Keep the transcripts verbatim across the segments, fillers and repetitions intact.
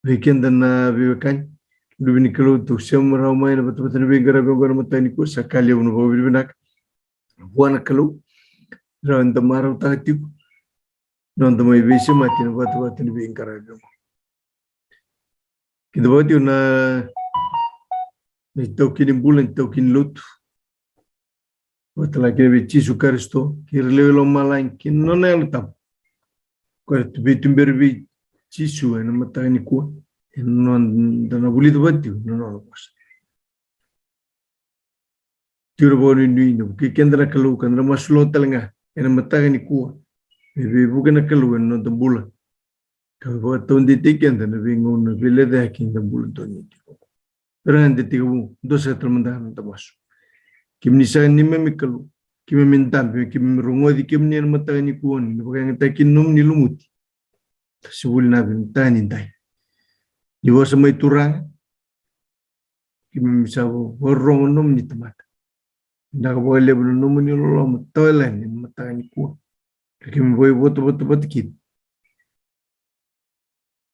Vei keda na veiwekani, luve ni Kalou, tou sema rawa mai na vatavata ni veiqaravi oqo na mataka nikua. Sa ka levu na vakavinavinaka vua na Kalou, rawa ni da marautaka tiko na noda mai veisemati na vatavata ni veiqaravi oqo. Keda vata tiko na, na itaukei ni bula, na itaukei ni lotu, vakatalega kina vei Jisu Karisito, kei ira lewe i lomalagi kei na nona Yalo Tabu. Ko era tu veituberi vei Jisu ena mataka nikua, ena noda na vulica vata tiko na nona vosa. Tiko na vakanuinui na vukei keda na Kalou, ka da na masulaka talega ena mataka nikua me veivuke na Kalou ena noda bula, ka me vakataudeitaki keda na veigauna veilecayaki eda bula donuya tiko. Era ga da tekivu, dua saka tale mada na noda masu. Kemuni saka neimami Kalou, keimami dabe, keimami rogoci kemuni ena mataka nikua, ni na vakayagataki kina na nomuni lumuti. Ka se vuli na vei mataka ni dai. Ni vosa mai Turaga, keimami sa vakarorogo na nomuni tamata. Vinaka vakalevu na nomuni loloma tawayalani ena mataka nikua. Ka keimami vakaivotavota vata kina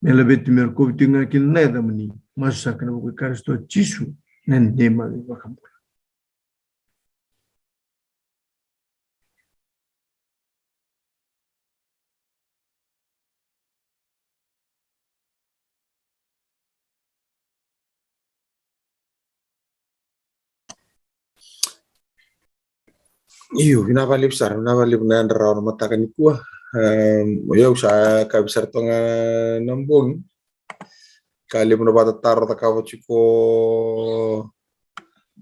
me laveti me rokovi tiko ga kina na yacamuni. Masu saka ena vuku i Karisito Jisu na neimami iVakabula. Io, vinaka vakalevu sara, vinaka vakalevu na yadra rawa na mataka nikua. Em, o yau sa kaya sara toka ga na bogi. Ka levu na vakatataro cakava tiko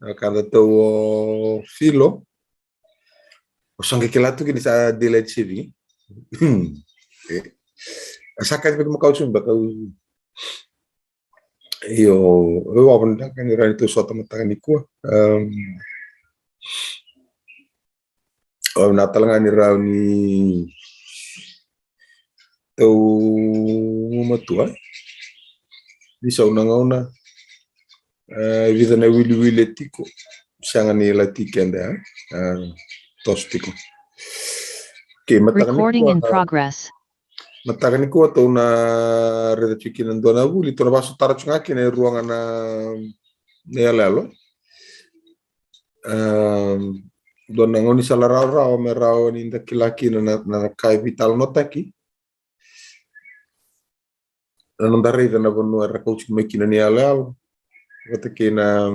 na wekada tau o Filo. O sa qai kila tu kina sa daylight saving. E, a sa kaci vei kemuni kau sumba kau. Io, e wawa na ka ni rawa ni tou sota mataka nikua. Em, o na tale ga ni rawa ni tou gumatua. Ni sau na gauna, e, vica na wiliwili e tiko, sega ni lati keda, e, toso tiko. Okay, mataka nikua, mataka nikua tou na raica tiko kina dua na vuli, tou na vakasotara tiko ga kina e rua ga na, na iyaloyalo. Em, dua na gaunisala rawarawa me rawa ni da kila kina na, na ka e veitalanoataki. Na noda raica na vanua era kauti mai kina na iyaloyalo vata kei na,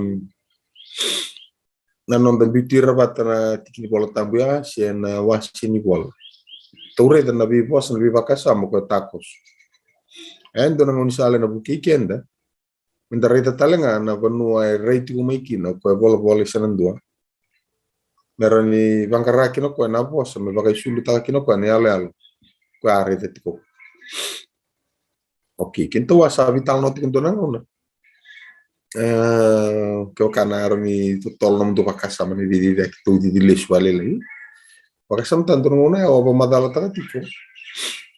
na noda biuti ira vata na tiki ni Vola Tabu ya se na wase ni vola. Tou raica na veivosa, na veivakasama ko e takoso. E dua na gaunisala ena vukei keda me da raica tale ga na vanua e rai tiko mai kina o koya e volavola i Sanadua, me rawa ni vaqara kina o koya na vosa me vakaisulutaka kina o koya na iyaloyalo o koya a raica tiko. Okay, keitou a sa veitalanoa tiko dua na gauna. E, kevaka na rawa ni totolo nomudou vakasama na veiciciyaki, tou cici lesu vakalailai. Vakasama tale dua na gauna ya au a vakamacalataka tiko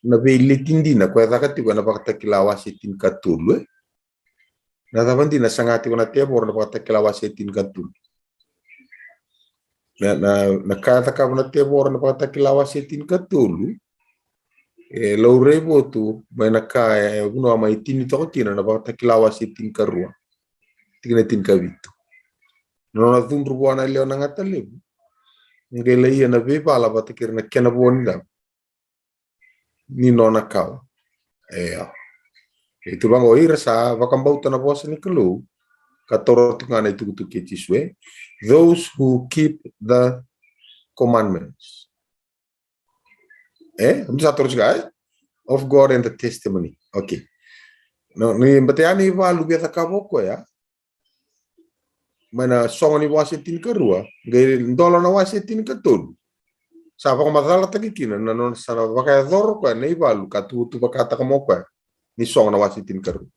na veileti dina ko e caka tiko ena Vakatakila wase tinikatolu, e. Na cava dina e saga tiko na tevoro ena Vakatakila wase tinikatolu? Na, na, na ka e cakava na tevoro ena Vakatakila wase tinikatolu e laurai votu mai na ka e vanua mai tini toka kina na Vakatakila wase tinikarua, tikina tinikavitu. Na nona cudru vua na lewe na gata levu, qai lai ia na veivala vata kei ira na kena vo ni cava? Ni nona kawa. Io. E tu vaqo, o ira sa vakabauta na vosa ni Kalou ka taura tiko ga na itukutuku kei Jisu, e. Those who keep the commandments. E, tou sa taura tiko ga, e? Of God and the testimony. Okay. No, ni bata ya na ivalu via cakava o koya mai na sogo ni wase tinikarua qai dola na wase tinikatolu. Sa vakamacalataki kina na nona sa na vakayacora o koya na ivalu ka tuvatuvataka mai o koya ni sogo na wase tinikarua.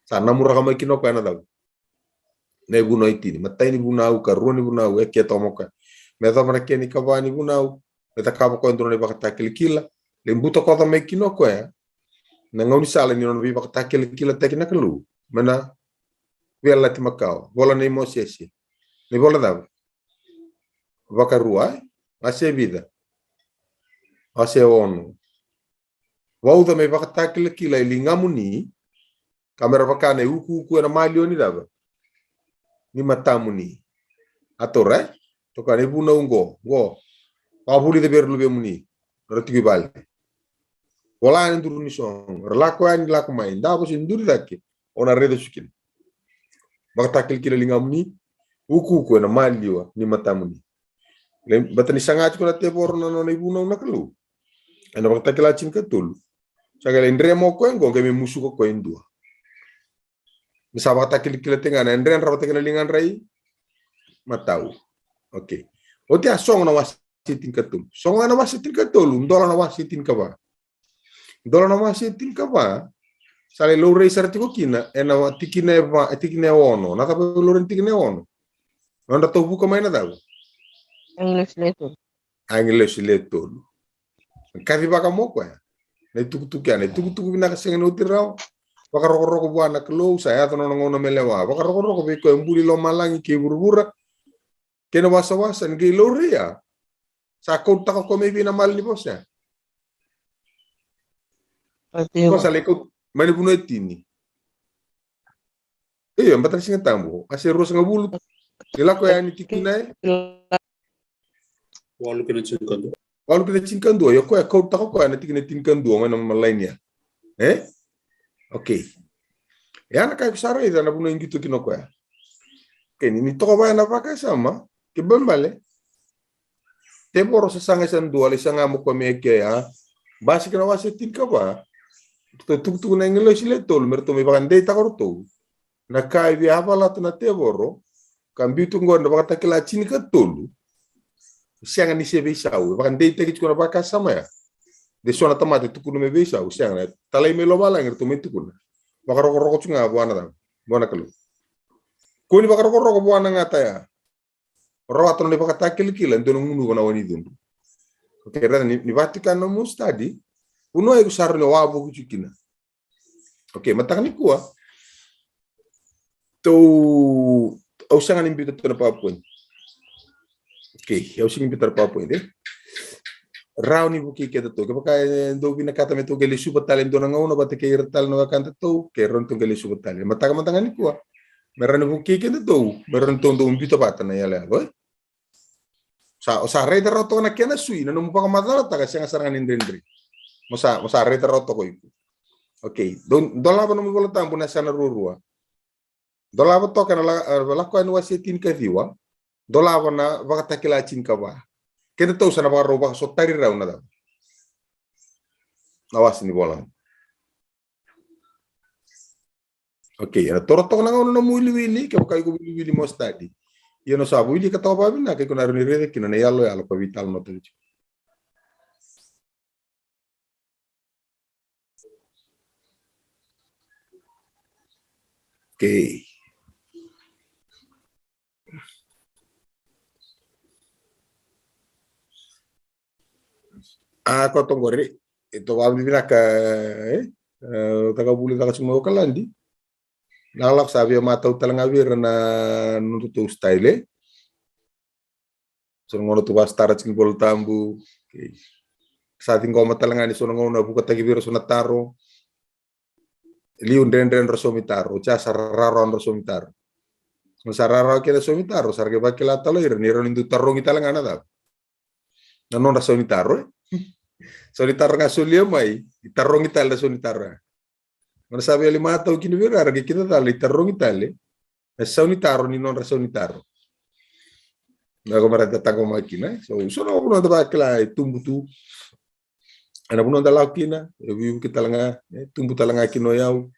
Sa namuraka mai kina o koya na cava? Na ivunau e tini, matai ni vunau, karua ni vunau, e kea toka mai o koya. Me yacova na kena ikava ni vunau, me cakava o koya e dua na ivakatakilakila, lai butakoca mai kina o koya na gaunisala ni nona veivakatakilakilataki na Kalou mai na Veiyalayalati Makawa, vola nei Mosese. Na ivola cava? Vakarua, e? Wase vica? Wase ono. Vauca me ivakatakilakila e ligamuni, Ka me ra vaka na iukuuku ena maliwa ni cava? Ni matamuni. A taura, e? Toka na ivunau qo, qo. Vakavulica vei ira na luvemuni, ra tiko i vale. Vola na duru ni soqo, ra lako yani, lako mai, davo se duri cake, o na raica su kina. Vakatakilakila ligamuni, ukuuku ena maliwa ni matamuni. Lai, bata ni saga tiko na tevoro na nona ivunau na Kalou. Ena Vakatakila tinikatolu. Sa qai lai drema o koya qo, qai me musuka o koya e dua. Me sa vakatakilakila tiko ga na yadredra vata kei na ligadra i matau. Okay. Oti a sogo na wase tinikatolu. Sogo ga na wase tinikatolu, dola na wase tinikava. Dola na wase tinikava, sa lai laurai sara tiko kina ena tikina e va, e tikina e ono. Na cava e laurai na tikina e ono? Nodratou vuka mai na cava? Agilosi le tolu. Agilosi le tolu. Kacivaka mo koya na itukutuku ya, na itukutuku vinaka sega ni oti rawa. Vakarokoroko vua na Kalou, sa yaco na nona gauna me lewa. Vakarokoroko vei koya e buli lomalagi kei vuravura kei na wasawasa, ni qai laurai ya. Sa kautaka koya mai vei na mala ni vosa ya. Koya sa lai kauta mai na vunau e tini. Io, bata na Siga Tabu, a se ruasagavulu. Ni lako yani tikina e walu kei na tinikadua. Walu kei na tinikadua, io, koya kautaka koya na tikina e tinikadua mai na malaini ya. E? Okay. E a na ka iko sa raica na vunau e qito kina o koya. Okay, ni, ni toka vaya na vakasama, ke balebale. Tevoro sasaga e sa dua, lai saga mo koya me kea. Basika na wase tinikava. Ratou tukutuku na agilosi le tolu me ratou mai vakadeitaka o ratou na ka e via yavalata na tevoro, ka biu tu qori na Vakatakila tinikatolu. Sega ni se veisau, e vakadeitaki tiko na vakasama ya. De so na tamata e tukuna me veisau, sega, na talai mai lomalagi ratou mai tukuna. Vakarokoroko tiko ga vua na cava? Vua na Kalou. Kua ni vakarokoroko vua na gata ya. Rawata na nona ivakatakilakila, dua na gunuva na wai ni cudru. Okay, raica ni, ni vakatikana na nomu study, vanua iko sa rawa ni wavoki tiko kina. Okay, mataka nikua. Tou, au sega ni biuta tu na PowerPoint. Okay, au sega ni biuta na PowerPoint, e? Rawa ni vukei kedatou. Kevaka e dou vinakata me tou qai lesuva tale e dua na gauna vata kei ira tale na wekadatou, ke rawa ni tou qai lesuva tale. Mataka mada ga nikua. Me rawa ni vukei kedatou, me rawa ni tou dau biuta vata na iyaloyalo, e? Sa, o sa raica rawa toka na kena sui, na nomu vakamacalataka sega sara ga ni dredre. Mo sa, mo sa raica rawa toka o iko. Okay, dou, dolava nomu iVolatabu na yasana ruarua. Dolava toka na la, e, Lako Yani wase tinikaciwa. Dolava na Vakatakila tinikava. Kedatou sa na vakarau vakasotari rau na cava? Na wase ni vola. Okay, ena toro toka na gauna nomu wiliwili, kevaka iko wiliwili mo study. Ia na sa wilika toka vakavinaka, iko na rawa ni raica kina na iyaloyalo ka veitalanoataki tiko. Okay. A, ko toqori, e tou vakavinavinaka, e, e, takavuli caka tiko mai Okaladi. Na lako sa via matau tale ga vei ira na nodratou style. So na gauna tou vakasitara tiko na iVolatabu. Okay. Sa ciqoma tale ga ni so na gauna vukataki vei ira so na taro. Liu dredre nodra saumi taro, oti ya sa rarawa nodra saumi taro. Sa rarawa kina saumi taro, sa ra qai vakila tale o ira ni rawa ni dau tarogi tale ga na cava? Na nodra saumi taro, e? Saumi taro ga solia mai, ni tarogi tale na saumi taro ya. Gauna sa via lai matau kina vei ira, ra qai kida tale, ni tarogi tale na saumi taro ni nodra saumi taro. Na ko mara da taqomaka kina, e? So, so na vanua da vakila e tubu tu. Ena vanua da lako kina, e veivuke tale ga, e tubu tale ga kina o yau.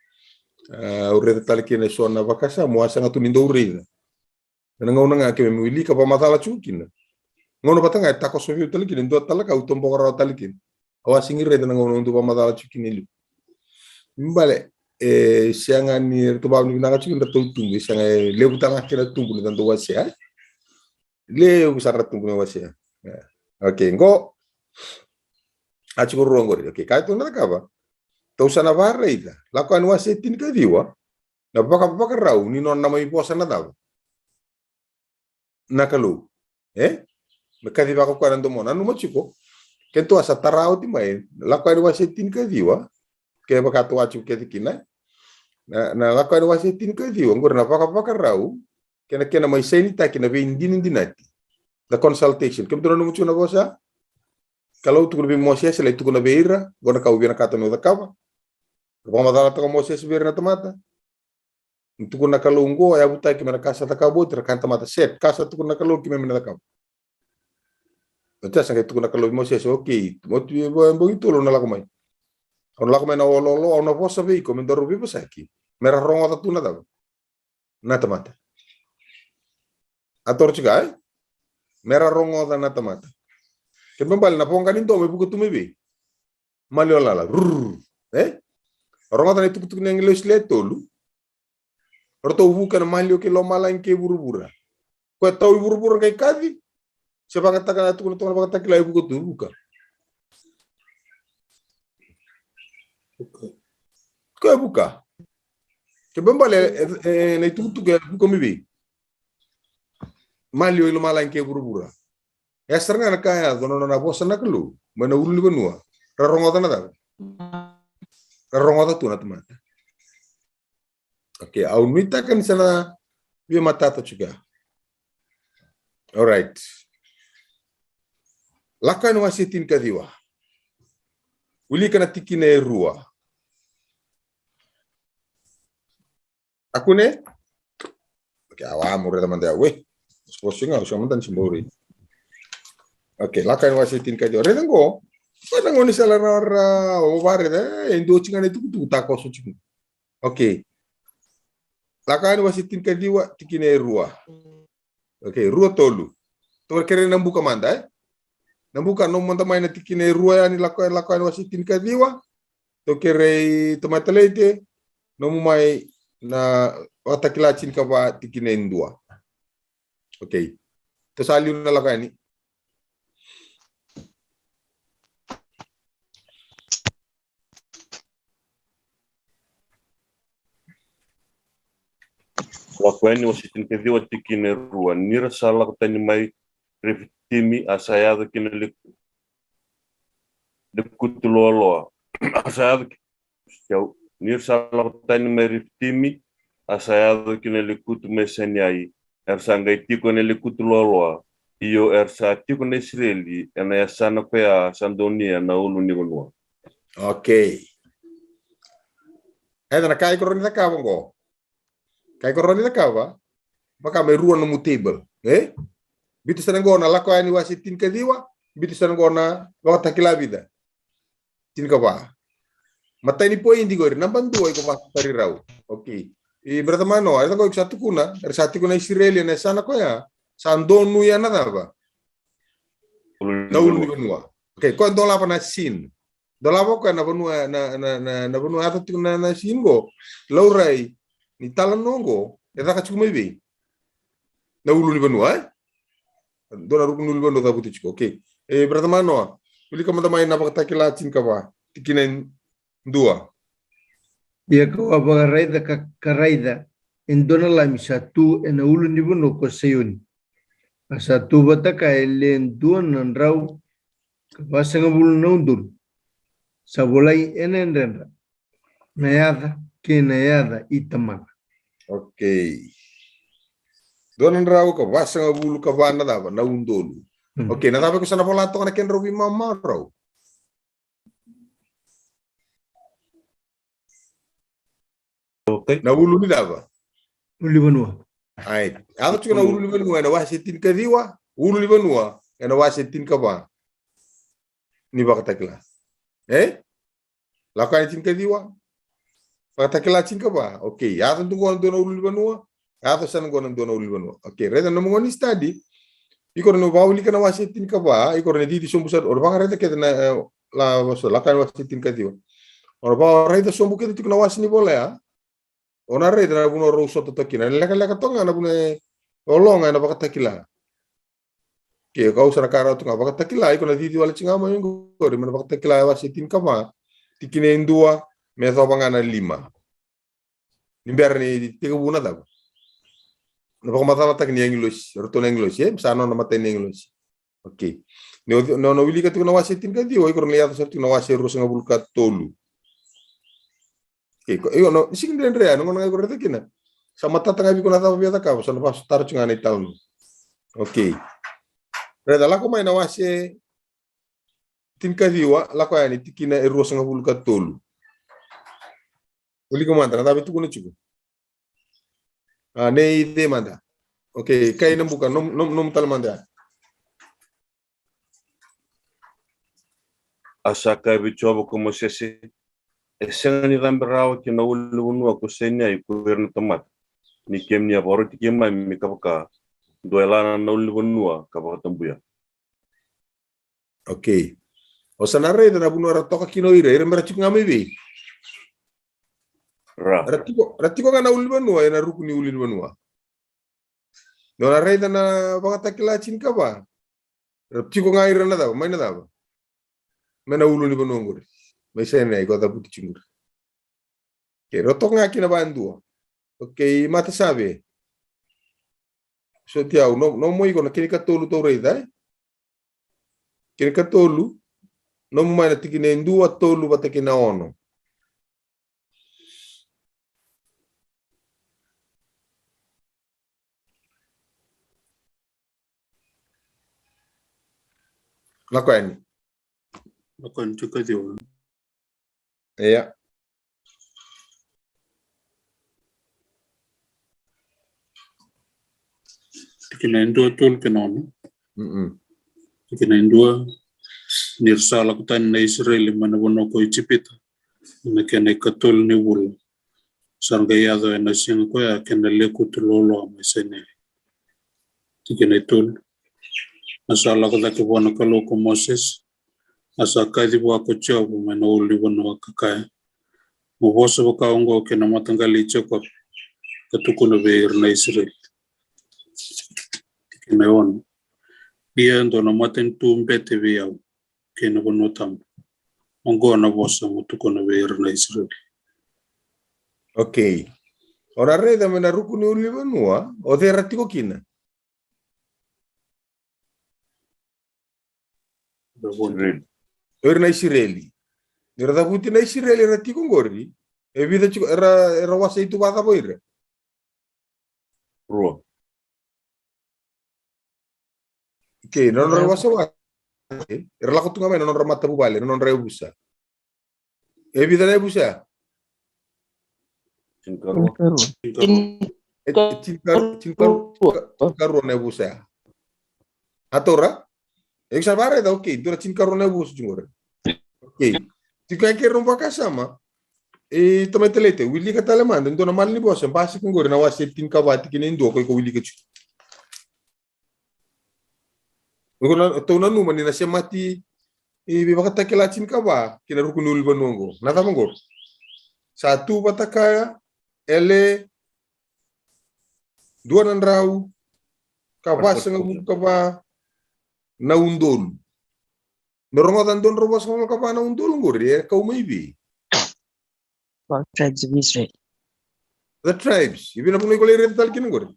A, au raica tale kina e so na vakasama au a sega tu ni dau raica. Ena gauna ga keimami wilika vakamacala tiko kina. Gauna vata ga e takoso vei au tale kina, e dua tale ka au toboka rawa tale kina. Au a sega ni raica na gauna au dau vakamacala tiko kina e liu. Bale, e sega ni ratou vakavinavinaka tiko kina ratou tubu, e sega, e levu tale ga kina tubu ni da dau wasea. Levu sara na tubu ni wasea. E. Okay, qo. A tiko rua qori. Okay, ka tou na cakava. Tou sa na vakaraica. Lako Yani wase tinikaciwa. Na vakavakarau ni nona mai vosa na cava? Na Kalou. E? Me kacivaka o koya na domona. Nanuma tiko. Kedatou a sa tara oti mai. Lako Yani wase tinikaciwa. Kevaka tou a tiko kece kina. Na, na Lako Yani wase tinikaciwa, oqori na vakavakarau kei na kena mai sainitaki na veidinadinati. The consultation. Kemudou nanuma tiko na vosa? Kalou tukuna vei Mosese, lai tukuna vei ira, qo na ka au vinakata meu cakava. Vakamacalataka o Mosese vei ira na tamata. Ni tukuna na Kalou qo, e yavutaki me na ka sa cakava oti, ra kaya na tamata, set, ka sa tukuna na Kalou keimami na cakava. Oti ya sa qai tukuna na Kalou vei Mosese, okay, oti, e bogi tolu au na lako mai. Au na lako mai na oloolo, au na vosa vei iko me daru veivosaki. Me ra rogoca tu na cava? Na tamata. A toro tiko, e? Me ra rogoca na tamata. Kena ibalebale na voqa ni domo e vuka tu mai vei? Maliwa lala. Rrrr. E? Rogoca na itukutuku ni agilosi le tolu. Ratou vuka na maliwa kei lomalagi kei vuravura. Koya tau i vuravura qai kaci. Se vakayagataka na tukuna toka na Vakatakila e vuka tu, vuka. Koya e vuka. Kena ibalebale, e, e, na itukutuku e vuka mai vei? Maliwa i lomalagi kei vuravura. E sara ga na ka e yaco na nona vosa na Kalou mai na ulunivanua. Ra rogoca na cava? Ra rogoca tu na tamata. Okay, au nuitaka ni sa na via matata tiko ya. Alright. Lako Yani wase tinikaciwa. Wilika na tikina e rua. A kune? Okay, awa, mo raica mada ya, we. Sikosi ga, o sega mada ni se bau raica. Okay, Lako Yani wase tinikaciwa. Raica qo. Raica qo ni sala ra, ra, o varaica, e, e dua tiko ga na itukutuku takoso tiko. Okay. Lako Yani wase tinikaciwa, tikina e rua. Okay, rua, tolu. Tou kerei Nabuka mada, e? Nabuka, nomu mada mai na tikina e rua yani, Lako, Lako Yani wase tinikaciwa. Tou kerei Tamai Talei, nomu mai na Vakatakila tinikava, tikina e dua. Okay. Tou sa liu na Lako Yani. Lako Yani wase tinikaciwa, tikina e rua. Ni ra sa lako tani mai Refitimi, a sa yaco ki na le-, lekutu loaloa. A sa yaco ki, ni ra sa lako tani mai Refitimi, a sa yaco ki na lekutu mai Saniai. Era sa qai tiko ena lekutu loaloa. Io, era sa tiko na Isireli ena yasana koya sa donuya na ulunivanua. Okay. Eda na ka iko rawa ni cakava qo. Ka iko rawa ni cakava. Vaka me rua nomu table, e? Biuta sara qo na Lako Yani wase tinikaciwa. Biuta sara qo na Vakatakila vica? Tinikava. Matai ni poidi qori, naba dua iko vakatari rau. Okay. I brother Manoa, e caka iko sa tukuna, era sa tiko na Isireli ena yasana koya sa donuya na cava? Na ulunivanua. Okay, koya dolava na sin. Dolava o koya na vanua, na, na, na, na vanua yaco tiko na, na sin qo. Laurai ni talanoa qo e caka tiko mai vei? Na ulunivanua, e? Dua na ruku ni ulunivanua cavuti tiko. Okay. E, brother Manoa, wilika mada mai na Vakatakila tinikava, tikina e dua. Ia kau a vakaraica ka, ka raica e dua na lami sa tu ena ulunivanua ko Saioni. A sa tu vata kaya e le dua na drau ka vasagavulu na udolu. Sa volai ena yadredra na yaca kei na yaca i Tamana. Okay. Dua na drau ka vasagavulu ka va na cava? Na udolu. Hmm. Okay, na cava iko sa na vola toka na kedrau veimama rau? Okay. Na ulu ni cava? Ulunivanua. Ai, a tiko na ulunivanua ena wase tinikaciwa, ulunivanua ena wase tinikava ni Vakatakila. E? Lako Yani tinikaciwa, Vakatakila tinikava. Okay, yaco tu qo na dua na ulunivanua. Yaco sara qo na dua na ulunivanua. Okay, raica na nomu gauna ni study. Iko na vakawilika na wase tinikava, iko na cici sobu sara, o na vakaraica kece na, e, la, wase, Lako Yani wase tinikaciwa. O na vakaraica sobu kece tiko na wase ni vola ya. O na raica na vanua rau sota toka kina. Lekaleka toka ga na vanua e ologa ena Vakatakila. Ke kau sa na ka rau tu ga Vakatakila, iko na cici wale tiko ga mai qori mai na Vakatakila wase tinikava, tikina e dua me yacova ga na lima. Ni bera ni tekivu na cava? Na vakamacalataki ni agilosi, ratou na agilosi, e? Sa nona matai ni agilosi. Okay. Ni o, ni o na wilika tiko na wase tinikaciwa, iko na yaco sara tiko na wase ruasagavulu ka tolu. Okay, ko, io, no, ni sega ni dredre ya, na gauna ga iko raica kina. Sa matata ga vei iko na cava via cakava, sa na vakasotara tiko ga na italanoa. Okay. Raica, lako mai na wase tinikaciwa, lako yani tikina e ruasagavulu ka tolu. Wilika mada, na cava e tukuna tiko. A, nei cei mada? Okay, kai na buka, nom, nom, nom tale mada ya. A sa kaya vei Jiova ko Mosese, e sega ni cabe rawa ki na ulunivanua ko Saineai ko ira na tamata, ni kemuni a vakaroti keimami ka vaka, dou yala na ulunivanua ka vakatabuya. Okay. O sa na raica na vanua era toka kina o ira, ira me ra tiko ga mai vei? Ra. Ra tiko, ra tiko ga na ulunivanua, ena ruku ni ulunivanua. Ni o na raica na Vakatakila tinikava. Ra tiko ga ira na cava, mai na cava? Mai na ulunivanua qori. Mai Saineai, ko cavuti tiko qori. Okay, ra toka ga kina vadua. Okay, matasave. Soti au, no, nomu iko na kena ikatolu tou raica, e? Kena ikatolu, nomu mai na tikina e dua, tolu vata kei na ono. Lako yani. Lako yani, tiko tiko. Ia. Tikina e dua, tolu kei na ono. Mm-mm. Tikina e dua, ni ra sa lako tani na Isireli mai na vanua ko Ijipita, na kena ikatolu ni vula. Sa qai yaco ena siga koya kena lekutu loaloa mai Saineai. Tikina e tolu. A sa lako cake vua na Kalou ko Mosese, a sa kaci vua ko Jiova mai na ulunivanua ka kaya, mo vosa vaka oqo kei na mataqali i Jekope, ka tukuna vei ira na Isireli. Tikina e ono. Ia dou na matanitu bete vei au kei na vanua tabu. Oqo na vosa mo tukuna vei ira na Isireli. Okay. O na raica mai na ruku ni ulunivanua, o cei ra tiko kina? Isireli. O ira na Isireli. Ni ra cavuti na Isireli era tiko qori, e vica tiko, era, era wasei tu vakacava o ira? Rua. Okay, na nodra wasewase, era lako tu ga mai na nodra matavuvale, na nodra yavusa. E vica na yavusa? Tinikarua. Tinikarua. E, e tinikarua, tinikarua, tinikarua na yavusa. A taura? E sa vakaraica, okay, dua na tinikarua na yavusa tiko qori. Okay. Tiko ga kei ira na vakasama. E tamai Talete, wilika tale mada, dua na malanivosa, basika qori na wase tinikava tikina e dua, ko iko wilika tiko. Iko na, tou nanuma ni na semati i Vakatakila tinikava kei na ruku ni ulunivanua oqo. Na cava oqo? Sa tu vata kaya e le dua na drau ka vasagavulu ka va na udolu. Me rogoca dua na drau vasagavulu ka va na udolu qori, e kau mai vei? Twelve tribes of Israel. The tribes. I vei na vanua iko lai raica tale kina qori?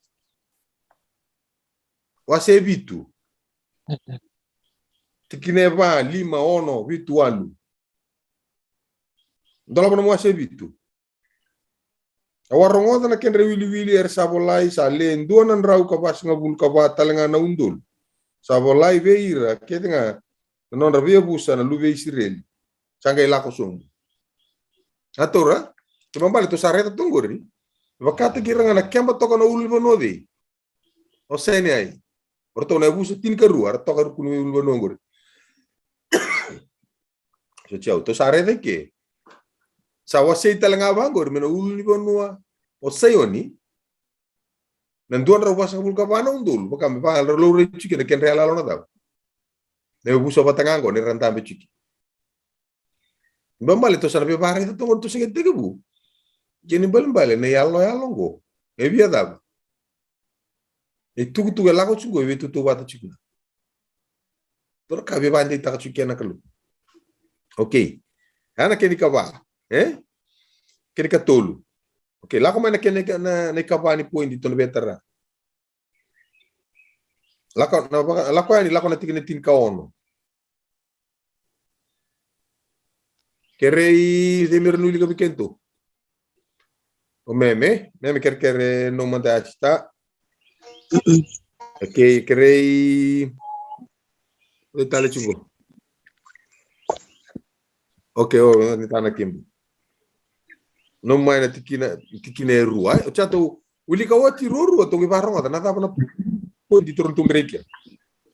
Wase e vitu. Mm-mm. Tikina e va, lima, ono, vitu, walu. Dolava na wase e vitu. Au a rogoca na kedra iwiliwili era sa volai, sa le dua na drau ka vasagavulu ka va tale ga na udolu. Sa volai vei ira kece ga na nodra veiyavusa na luve i Isireli. Sa qai lako sobu. A taura, kena ibalebale tou sa raica tu qori. Vakataki ira ga na keba toka na ulunivanua o cei? O Saineai. O ratou na yavusa tinikarua era toka ruku ni ulunivanua qori. Soti au, tou sa raica i ke. Sa wasei tale ga vaqori mai na ulunivanua o Saioni. Na dua na drau vasagavulu ka va na udolu, vaka me vaka ra laurai tiko na kedra iyaloyalo na cava? Na yavusa vata ga oqo ni ra dabe tiko. Ibalebale tou sa na veivakaraica tu oqo, tou sega ni tekivu. Kena ibalebale na iyaloyalo oqo e via cava? E tukutuku e lako tiko qo, e veitautauvata tiko ga. Tou na ka via vakadeitaka tiko kina na Kalou. Okay. Ia na kena ikava, e? Kena ikatolu. Okay, lako mai na kena ika, na, na ikava ni poidi tou na via tara. Lako, na vaka, lako yani, lako na tikina tinikaono. Kerei cei me ra wilika vei kedatou. O Meme, Meme kerekere nomu mada ya tita. Mm-mm. Okei, kerei. Oi tale tiko. Okei, o ni tana kimbu. Nomu mai na tikina, tikina e rua. Ai, o tia tou wilika oti ruarua tou qai varogoca na cava na poidi tou ratou qai raica.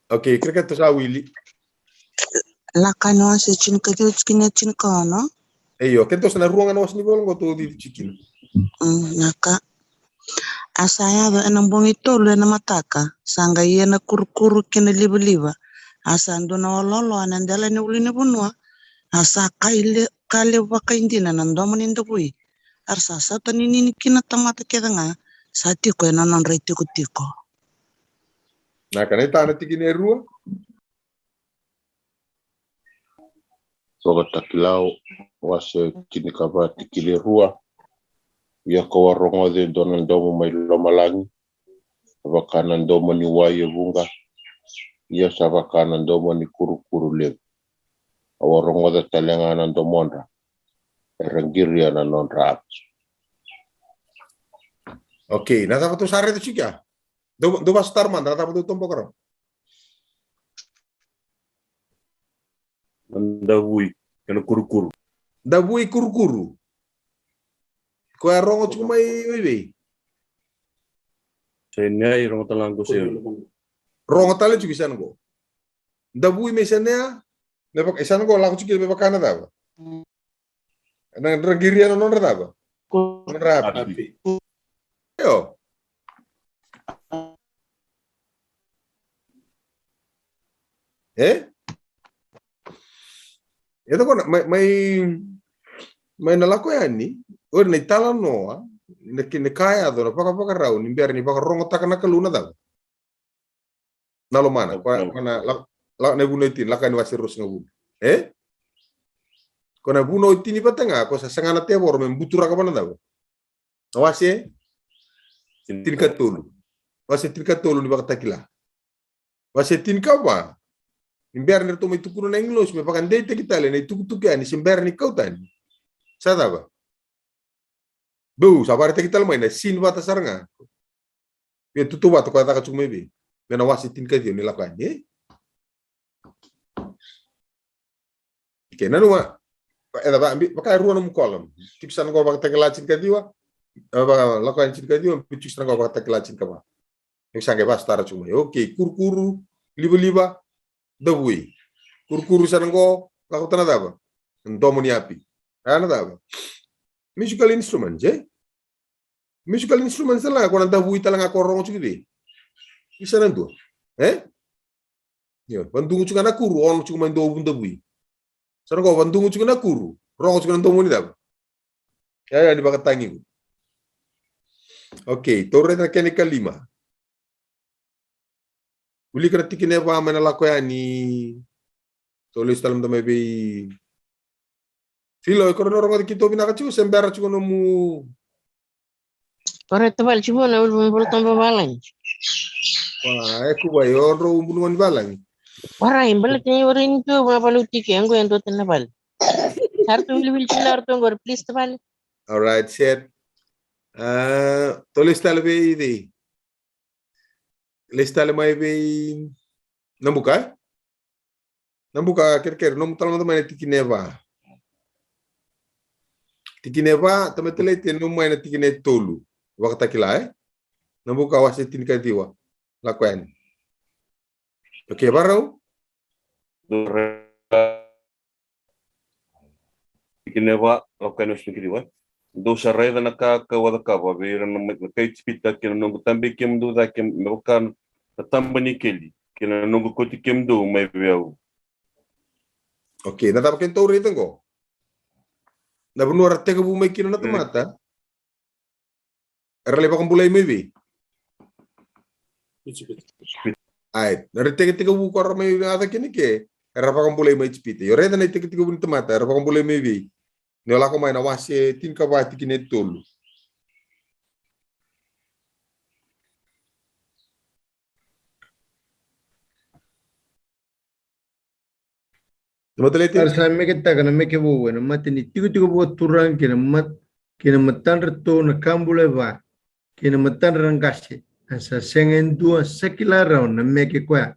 Okei, kerekere tou sa wili. Lako Yani wase tinikaciwa tikina e tinikaono. Io, keitou sa na rua ga na wase ni vola qo tou cici tikina. Mm, na ka. A sa yaco ena bogi tolu ena mataka, sa qai ia na kurukuru kei na livaliva. A sa dua na waloaloa ena dela ni ulunivanua. A sa ka levu vakaidina na domo ni davui. A ra sa sautaninini kina na tamata kece ga sa tiko ena nodra itikotiko. Na ka na itana tikina e rua. Vakatakila wase tinikava tikina e rua. Ia kau a rogoca e dua na domo mai lomalagi, vaka na domo ni wai e vuqa, ia sa vaka na domo ni kurukuru levu. Au a rogoca tale ga na domodra era qiria na nodra api. Okei, na cava tou sa raica tiko ya? Dou, dou vakasotara mada na cava dou toboka rawa. Na davui kei na kurukuru. Davui, kurukuru. Koya rogo tiko mai, mai vei? Senea, rogo tale ga qo Senea. Rogo tale tiko i Senea qo. Davui mai Senea, me vaka, i Senea qo lako tiko me vaka na cava? Na, ra qiria na nodra cava? Nodra api. Io. E? E tako na, mai, mai, mai na Lako Yani, o ira na italanoa, na kena ka yaco, na vakavakarau ni bera ni vakarogotaka na Kalou na cava? Na lomana, koya, koya na, la, la, na vunau e tini, Lako Yani wase ruasagavulu. E? Koya na vunau e tini vata ga, koya sa saga na tevoro me buturaka vua na cava? Na wase? Tinikatolu. Wase tinikatolu ni Vakatakila. Wase tinikava. Ni bera ni ratou mai tukuna na agilosi me vakadeitaki tale na itukutuku yani se bera ni kau tani. Sa cava? Bau, sa vakaraitaki tale mai na sini vata sara ga. Ia tutu vata koya caka tiko mai vei. Me na wase tinikaciwa ni Lako Yani, e? Ke nanuma, e da va, vaka e rua nomu column. Tiko sa na qo Vakatakila tinikaciwa, e, va, Lako Yani tinikaciwa, tiko sa na qo Vakatakila tinikava. E sa qai vasotara tiko mai. Okei, kurukuru, livaliva, davui. Kurukuru sa na qo, lako tale na cava? Domo ni api. A na cava? Musical instruments, e? Musical instruments tale ga, ko na davui tale ga ko rogo tiko vei. Isa na dua. E? Io, vadugu tiko ga na kuru, ono tiko mai dua uvu davui. Sa na qo, vadugu tiko na kuru, rogo tiko na domo ni cava? Ia, ia, ni vakatagi qo. Okei, tou raica na kena ikalima. Wilika na tikina e va mai na Lako Yani. Tou lesu tale mada mai vei Filo, e ko na rogoci keitou vinaka tiko se bera tiko nomu. Warai tavale tiko na uluvale toba valagi. Wa, e kuvai o drau bunu ni valagi. Warai, baleta ni warai ni tu ma valu tiko e qo e dua tale na vale. Sa ratou wiliwili tiko na ratou qori, please tavale. All right, set. A, tou lesu tale vei cei? Lesu tale mai vei Nabuka, e? Nabuka kerekere, nomu tale mada mai na tikina e va. Tikina e va, tamata lei te nomu mai na tikina e tolu. Vakatakila, e? Nabuka wase tinikaciwa. Lako Yani. Okei, varau. Tikina e va, Lako Yani wase tinikaciwa. Dou sa raica na ka kau a cakava vei ira na kai Ijipita kei na noqu tabei kemudou cake me vaka na taba ni keli, kei na noqu kauti kemudou mai vei au. Okei, na cava keitou raica qo? Na vanua ra tekivu mai kina na tamata. Era lai vakabulai mai vei? Ai, na ra tekitekivu ko ra mai yaco kina ke, era vakabulai mai Ijipita. Io, raica na itekitekivu ni tamata, era vakabulai mai vei? Ni o lako mai na wase tinikava tikina e tolu. Tamata lei te. Era sa meketaka na meke vou ena mata ni tikotiko vakaturaga kei na mat-, kei na matadratou na ka bula e va, kei na matadra na qase, a sa sega e dua sa kila rawa na meke koya.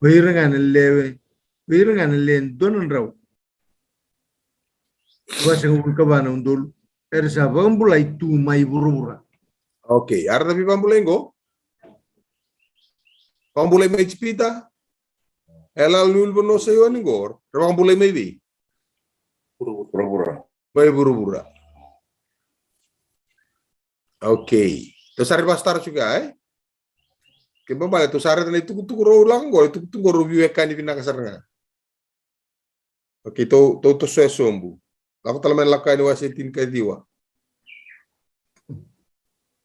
O ira ga na lewe, o ira ga na le dua na drau vasagavulu ka va na udolu era sa vakabulai tu mai vuravura. Okay, a ra na veivakabulai qo? Vakabulai mai Ijipita? E lala ni ulunivanua sa i oi qo ra vakabulai mai vei? Vuravura. Mai vuravura. Okay. Tou sa raica vaqo sara tiko, e? Kena ibalebale tou sa raica na itukutuku rau lako qo, itukutuku rau veiwekani vinaka sara ga. Okay, tou, tou tosoya sobu. Lako tale mai na Lako Yani wase tinikaciwa.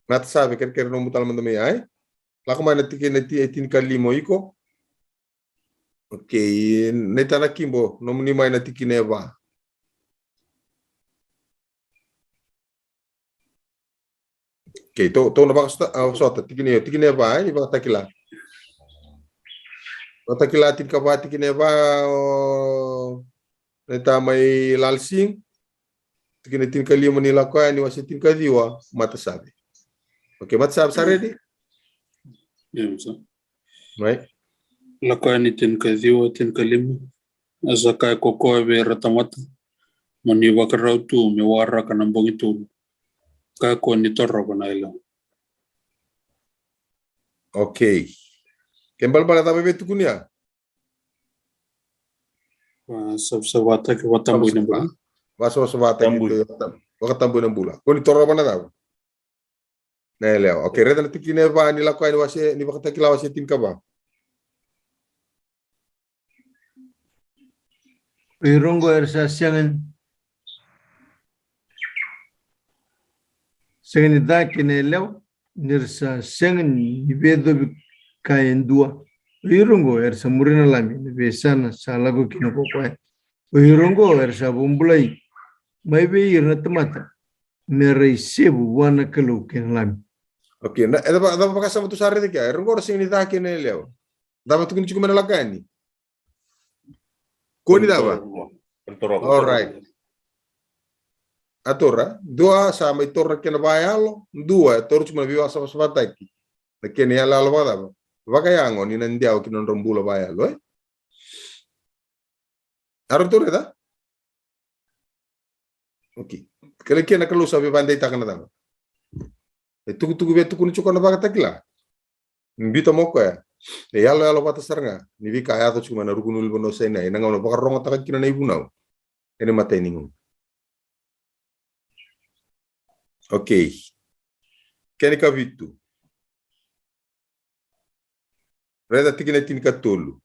Matasave, kerekere nomu tale mada mai, e? Lako mai na tikina e ti-, e tinikalima o iko. Okay, Naita Nakibo, nomuni mai na tikina e va. Okay, tou, tou na vakasota, a, sota, tikina, tikina e va, e, ni Vakatakila. Vakatakila tinikava, tikina e va, o, Naita mai Lalsing. Tikina tinikalima ni Lako Yani wase tinikaciwa, Matasave. Okay, Matasave, sa ready? Mai. Lako Yani tinikaciwa, tinikalima. A sa kaya ko koya vei ira na tamata, mo ni vakarau tu me waraka na bogi tolu. Kakua ni torova na yalewa. Okay. Kena ibalebale cava e via tukuni ya? Vakasavasavataki, vakatabui na bula. Vakasavasavataki, vakatabui na bula. Kua ni torova na cava? Na yalewa. Okay, raica na tikina e va ni Lako Yani wase, ni Vakatakila wase tinikava. O ira oqo era sa sega, sega ni ca kei na yalewa, ni ra sa sega ni veiyacovi ka e dua. O ira oqo era sa muria na Lami, na veiyasana sa lako kina ko koya. O ira oqo era sa vakabulai mai vei ira na tamata me ra isevu vua na Kalou kei na Lami. Okay, na, e cava, cava vakasama tou sa raica kea? Era oqo era sega ni ca kei na yalewa. Cava tukuni tiko mai na Lako Yani? Kua ni cava? All right. A taura, dua sa mai taura na kena vakayalo, dua e taura tiko mai na veivakasavasavataki. Na kena iyaloyalo vakacava? Vakayago ni na dewa ki na nodra bula vakayalo, e? A ratou raica? Okay. Kele kena Kalou sa veivakadeitaka na cava? E tukutuku via tukuni tiko na Vakatakila. Biuta mo koya. E yaloyalo vata sara ga ni veika a yaco tiko mai na ruku ni ulunivanua o Sainai, ena gauna vakarogotaka kina na ivunau ena imatai ni gauna. Okay. Kena ikavitu. Raica tikina e tinikatolu.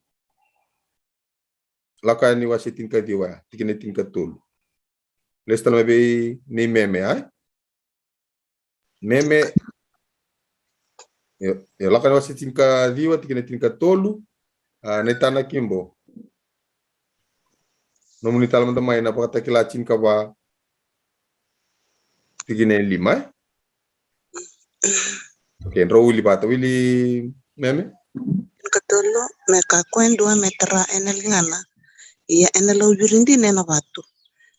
Lako Yani wase tinikaciwa, tikina e tinikatolu. Lesu tale mai vei nei Meme, a? Meme. Io, io, Lako Yani wase tinikaciwa, tikina e tinikatolu. A, Naita Nakibo, nomuni tale mada mai na Vakatakila tinikava, tikina e lima, e? Okay, drau wili vata, wili Meme. Tinikatolu, me kakua e dua me tara ena ligana, ia ena lauviri dina ena vatu,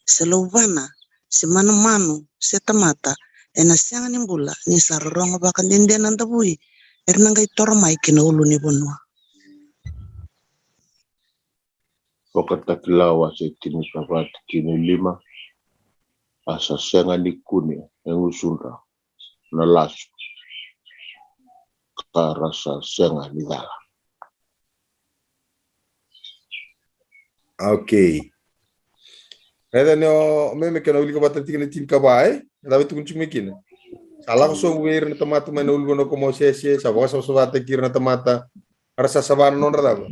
se lauvana, se manumanu, se tamata, ena sega ni bula ni sa rorogo vakadede na davui era na qai toro mai ki na ulunivanua. Vakatakila wase tinikava, tikina e lima. A sa sega ni kune e gusudra na lasu, ka ra sa sega ni cala. Okay. Raica ni o Meme, kena wilika vata tikina tinikava, e? Cava e tukuni tiko mai kina? Sa lako sobu vei ira na tamata mai na ulunivanua ko Mosese, sa vakasavasavataki ira na tamata. Era sa sava na nodra cava?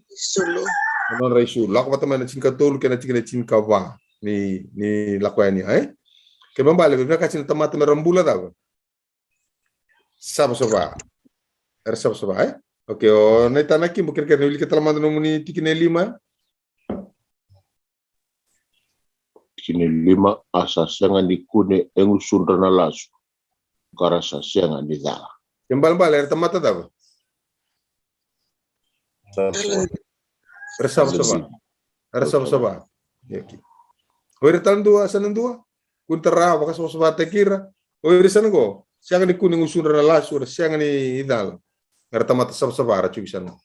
Isulu. Na nodra isulu. Lako vata mai na tinikatolu kei na tikina tinikava ni, ni Lako Yani, e? Kena ibalebale, vinakati na tamata me ra bula cava? Savasava. Era savasava, e? Okay, o Naita Nakibo, kerekere ni wilika tale mada nomuni tikina e lima. Tikina e lima, a sa sega ni kune e gusudra na lasu, ka ra sa sega ni cala. Kena ibalebale, era tamata cava? Era savasava. Era savasava. Okay. O ira tale dua, sa na dua. Kua ni tara, vakasavasavataki ira. O ira sa na qo, sega ni kune gusudra na lasu, era sega ni cala. Era tamata savasava, ra cuki sa na qo.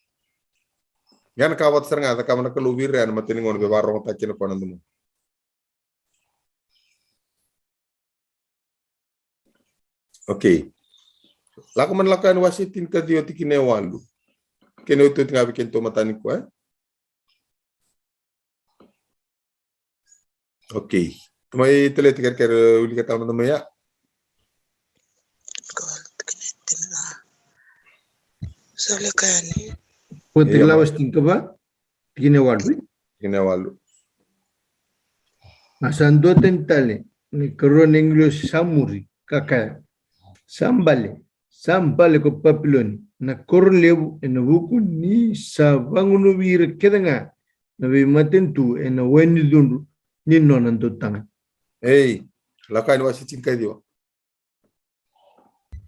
Ia na ka vata sara ga e cakava na Kalou vei ira, ia na matani gauna via vakarogotaki kina o koya na domoqu. Okay. Lako mai na Lako Yani wase tinikaciwa tikina e walu. Kena iotioti ga vei kedatou matani koya. Okay. Tamai Taleti, kerekere wilika tau na tamai ya. Sa Lako Yani. Io, tikina wase tinikava. Tikina e walu. Tikina e walu. A sa dua tani tale na ikarua ni agilosi sa muri, ka kaya, sa bale, sa bale ko Papiloni, na koro levu, ena vuku ni sa vagunuvi ira kece ga na veimatanitu ena wai ni cudru ni nona dautaga. Ei, Lako Yani wase tinikaciwa.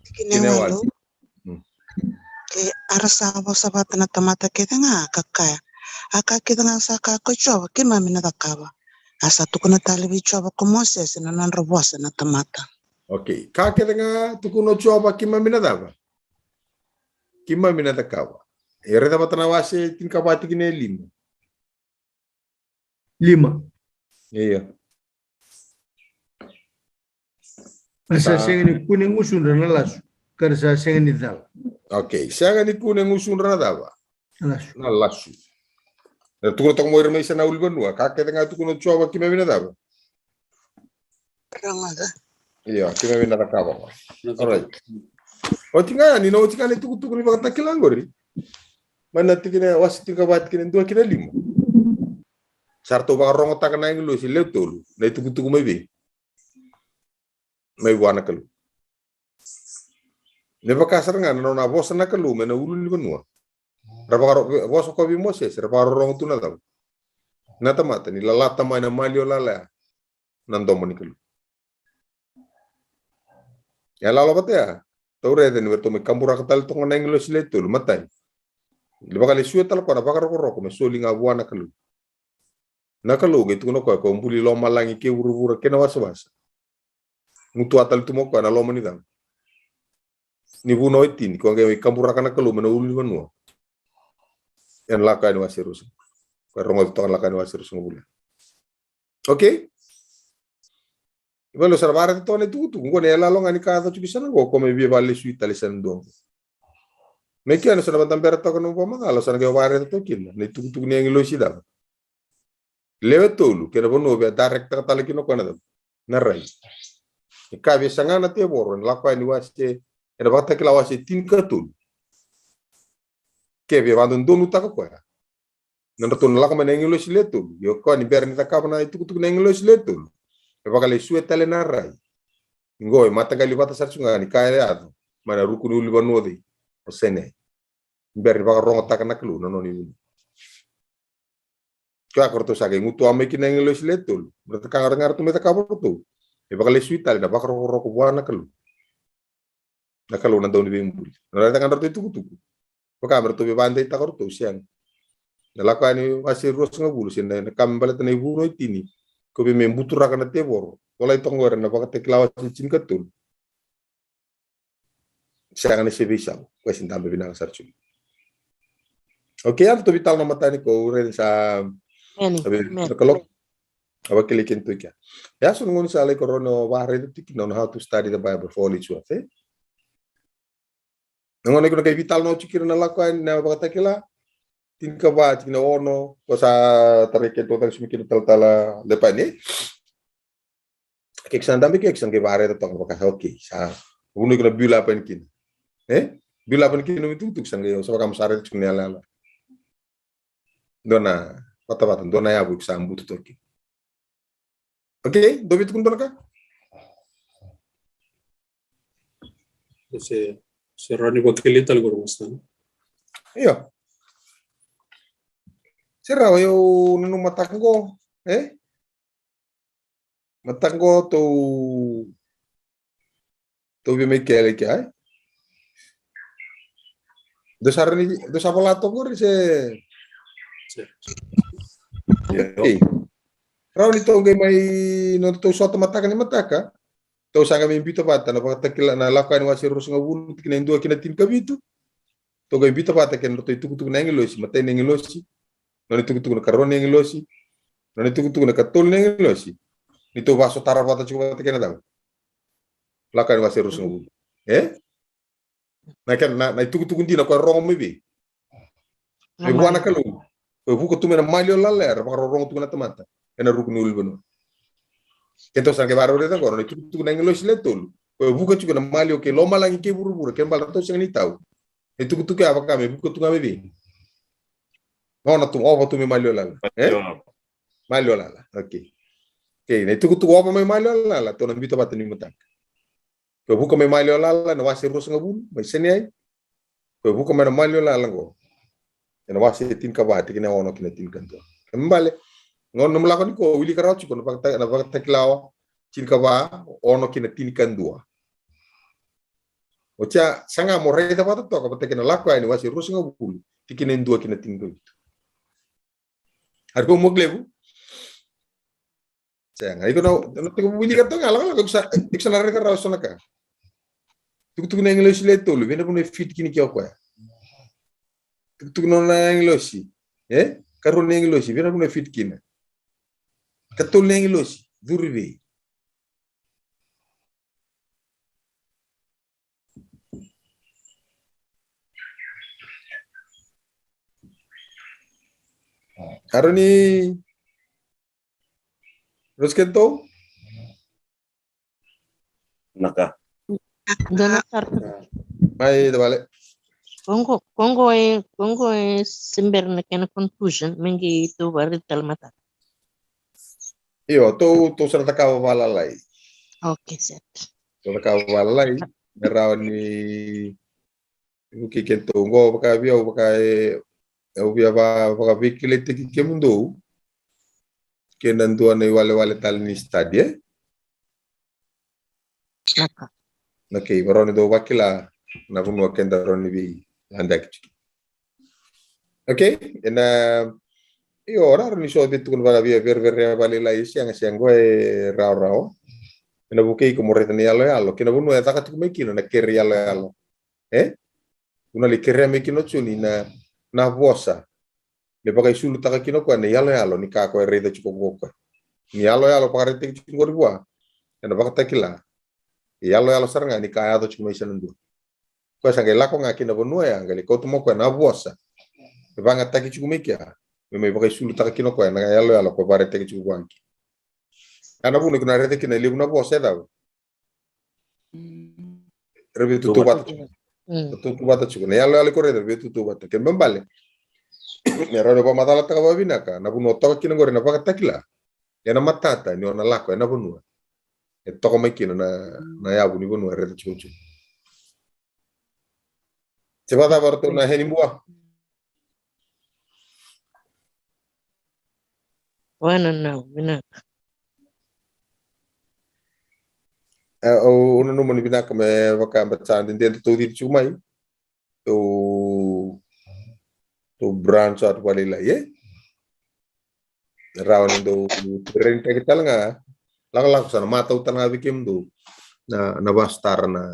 Tikina e walu. Mm. E, a ra sa vosa vata na tamata kece ga, ka kaya, a ka kece ga sa kaya ko Jiova, keimami na cakava. A sa tukuna tale vei Jiova ko Mosese na nodra vosa na tamata. Okay. Ka kece ga tukuna o Jiova, keimami na cava? Keimami na cakava. E raica vata na wase tinikava tikina e lima. Lima. Io. A sa sega ni kune gusudra na lasu, ka ra sa sega ni cala. Okay, sega ni kune gusudra na cava? Na lasu. Na lasu. Na tukuna toka mo ira mai sa na ulunivanua, ka kece ga tukuna o Jiova, keimami na cava? Rogoca. Io, keimami na cakava. Alright. Oti ga yani, na oti ga na itukutuku ni Vakatakila qori. Mai na tikina, wase tinikava tikina e dua ki na lima. Sa ratou vakarogotaka na agilosi lewe tolu na itukutuku mai vei, mai vua na Kalou. Me vaka sara ga na nona vosa na Kalou mai na ulunivanua. Ra vakaro-, vosa ko vei Mosese, ra vakarorogo tu na cava? Na tamata, ni lalata mai na maliwa lala ya na domo ni Kalou. E lala vata ya, tou raica ni ratou mai kaburaka tale toka na agilosi lewe tolu, matai. Ni vakalesuya tale koya na vakarokoroko me soli ga vua na Kalou. Na Kalou qai tukuna o koya, ko buli lomalagi kei vuravura kei na wasawasa. Gutuwa tale tu mai o koya na loma ni cava? Ni vunau e tini, ko qai mai kaburaka na Kalou mai na ulunivanua. Ena Lako Yani wase ruasagavulu. Ko rogoca toka na Lako Yani wase ruasagavulu. Okay? Ivalo sa ra vakaraica toka na itukutuku. Qo na iyaloyalo ga ni ka yaco tiko i sana qo, ko mai via vakalesui tale i sana dua qo. Me kena sa na vakadabera toka na nomu vakamacala, sa na qai vakaraica toka kina na itukutuku ni agilosi cava? Lewe tolu, kei na vanua via direct-taka tale kina o koya na cava? Na rai. E ka via saga na tevoro ena Lako Yani wase, ena Vakatakila wase tinikatolu. Ke via vakadodonutaka o koya na nodratou na lako mai na agilosi lewe tolu. Ia o koya ni bera ni cakava na itukutuku ni agilosi lewe tolu, e vakalesuya tale na rai. Qo e mataqali vata sara tu ga ni ka e yaco mai na ruku ni ulunivanua o cei? O Saineai. Bera ni vakarogotaka na Kalou na nona ivunau. Koya ko ratou sa qai gutuwa mai kina na agilosi lewe tolu. Ratou ka ga ratou mai cakava o ratou, e vakalesui tale na vakarokoroko vua na Kalou. Na Kalou na Dauniveibuli. Na raica ga na ratou itukutuku, vaka me ratou veivakadeitaka o ratou, sega. Na Lako Yani wase ruasagavulu, se na, na ka me baleta na ivunau e tini, ko via me buturaka na tevoro. Volai toka qori ena Vakatakila wase tinikatolu. Sega ni se veisau, koya se dabe vinaka sara tu. Okay, a ratou veitalanoa matani qo, au raica sa, amen, sa vei, amen, na kaloko. A vakilai kedatou kea. E a so na gauna sa lai ko rau na vakaraica tiko na, on how to study the Bible for all its worth, e? Na gauna iko na qai veitalanoa tiko kina na Lako Yani, na Vakatakila tinikava, tikina ono, ko sa tarai kedatou tale, sumi kina talatala Lepani. Ke ko sa dabe ke, ko sa qai vakaraica toka vaka, okay, sa vunau iko na build up yani kina. E? Build up yani kina nomu itukutuku, sa qai, sa vaka mo sa raica tiko na yalayala. Dua na vatavata, dua na yavu iko sa butu toka kina. Okay, dou via tukuna dua na ka? Se, se rawa ni vakilai tale qori, Master? Io. Se rawa, au nanuma mataka qo, e? Mataka qo tou, tou via mai kele kea, e? Dou sa rawa ni, dou sa vola toka qori se? Se. Io, okay. Rawa ni tou qai mai, nodatou sota mataka ni mataka, tou sa qai mai biuta vata na Vakatakila, na Lako Yani wase ruasagavulu, tikina e dua ki na tinikavitu. Tou qai biuta vata kei na nodatou itukutuku na agilosi, matai ni agilosi, nona itukutuku na ikarua ni agilosi, nona itukutuku na ikatolu ni agilosi. Ni tou vakasotara vata tiko vata kei na cava? Lako Yani wase ruasagavulu. E? Na kena, na, na itukutuku dina ko e rogo mai vei? Mai vua na Kalou. Ko e vuka tu mai na maliwa lala era vakarorogo tu ga na tamata ena ruku ni ulunivanua. Keitou sa qai vakarau raica qo na itukutuku na agilosi le tolu. Ko e vuka tiko na maliwa kei lomalagi kei vuravura, kena ibalebale ratou sega ni tau. Na itukutuku ya vaka me vuka tu ga mai vei? Nona tu, ova tu mai maliwa lala. E? Maliwa lala. Okay. Okay, na itukutuku ova mai maliwa lala, tou na biuta vata ni mataka. Ko e vuka mai maliwa lala, na wase ruasagavulu, mai Seniai. Ko e vuka mai na maliwa lala qo, ena wase tinikava, tikina e ono ki na tinikadua. Kena ibalebale, qo na nomu lako nikua, wilika rawa tiko na Vakata-, na Vakatakila tinikava, ono ki na tinikadua. Oti ya, saga mo raica vata toka vata kei na Lako Yani wase ruasagavulu, tikina e dua ki na tinikavitu. Ari ko mo klevu? Sega, iko na, na tiko wilika toka, lako, lako, iko sa, iko sa na raica rawa so na ka. Tukutuku na agilosi le tolu, vei na vanua e fit kina kei o koya? Tukutuku na nona agilosi, e? Karua ni agilosi, vei na vanua e fit kina? Katolu ni agilosi, curu i vei? Karua ni Rose Keto? Naka. Dona kar. Mai tavale. Qo qo, qo qo e, qo qo e se bera na kena conclusion, me qai tou vakaraica tale mataka. Io, tou, tou sa na cakava valalai. Okay, set. Tou cakava valalai, me rawa ni vukei kedatou qo, vaka vei au, vaka e, au via va, vakaveikilaitaki kemudou kei na dua na iwalewale tale ni study, e? Naka. Okay, me rawa ni dou vakila na vanua keda rawa ni veiladeyaki tiko. Okay, ena, io, rawa ni so vei tukuna vaka via verevere vakalailai, sega, sega, qo e rawarawa. Ena vukei iko mo raica na iyaloyalo kei na vanua e caka tiko mai kina na kere iyaloyalo. E? Ko na lai kerea mai kina o Joni na, na vosa me vakaisulutaka kina o koya na iyaloyalo ni ka ko e raica tiko ko koya. Ni iyaloyalo vakaraitaki tiko qori vua ena Vakatakila, e iyaloyalo sara ga ni ka yaco tiko mai sa na dua. Koya sa qai lako ga ki na vanua ya, qai lai kauta mai o koya na vosa e vagataki tiko mai kea, me mai vakaisulutaka kina o koya na iyaloyalo ko e vakaraitaki tiko vua kina. A na vuna ko na raica kina e levu na vosa e cava? Ra veitautauvata tiko. Mm. Tautauvata tiko. Na iyaloyalo ko raica ra veitautauvata. Kena ibalebale, me rawa ni vakamacalataka vakavinaka na vanua toka kina qori na Vakatakila. Ena matata ni o na lako ena vanua e toka mai kina na, na yavu ni vanua e raica tiko tiko. Se vakacava ratou na heni bua? Wananau, vinaka. E, au, au nanuma ni vinaka me vaka bata sa dede tou cici tiko mai. Tou, tou branch out vakalailai, e? Rawa ni dou train taki tale ga. Lakolako sa na matau tale ga vei kemudou na, na vasutara na.